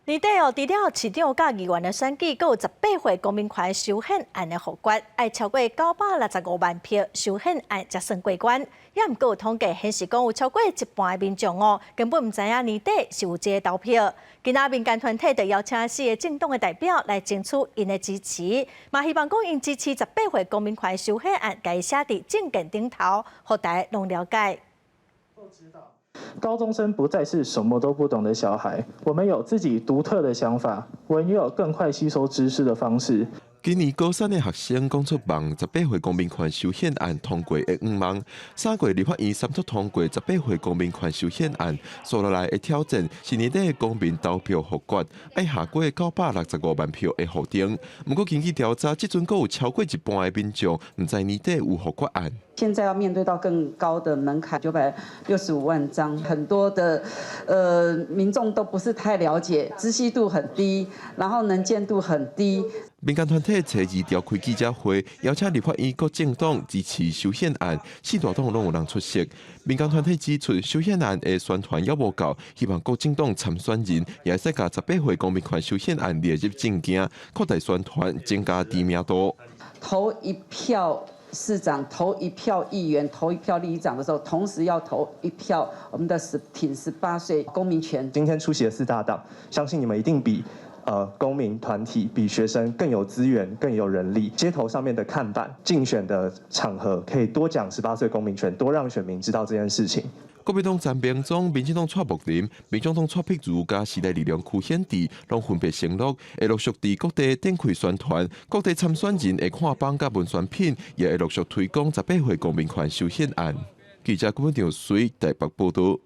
年底哦，除了市長佮議員的選舉，閣有十八歲公民權修憲案的複決，愛超過965萬票，修憲案才算過關。也毋過有統計顯示，講有超過一半的民眾哦，根本毋知影年底是有這个投票。今仔民間團體就邀請四个政黨的代表來爭取𪜶的支持，嘛希望講𪜶支持十八歲公民權修憲案，共伊寫佇政見頂頭，予大家攏了解。高中生不再是什麼都不懂的小孩，我們有自己獨特的想法，我們也有更快吸收知識的方式。今年高三的學生講出望十八歲公民權修憲案通過的願望。三月立法院三讀通過十八歲公民權修憲案，紲落來的挑戰是年底的公民投票複決，愛下過965萬票的予定。毋過根據調查，這陣閣有超過一半的民眾毋知年底有複決案。現在要面對到更高的門檻，965萬張，很多的民眾都不是太了解，知悉度很低，然後能見度很低。民間團體初二召開記者會，邀請立法院各政黨支持修憲案，四大黨攏有人出席。民間團體指出，修憲案的宣傳猶無夠，希望各政黨參選人也會使共十八歲公民權修憲案列入政見，擴大宣傳，增加知名度。投一票市長，投一票議員，投一票里長的時候，同時要投一票我們的挺18歲公民權。今天出席的四大黨，相信你們一定比公民團體比學生更有資源、更有人力。街頭上面的看板、競選的場合，可以多講十八歲公民權，多讓選民知道這件事情。國民黨陳明忠、民進黨蔡木林、民眾黨蔡碧如佮時代力量柯顯智，攏分別承諾會陸續佇各地展開宣傳，各地參選人的看板佮文宣品，也會陸續推廣十八歲公民權修憲案。記者郭文長水台北報道。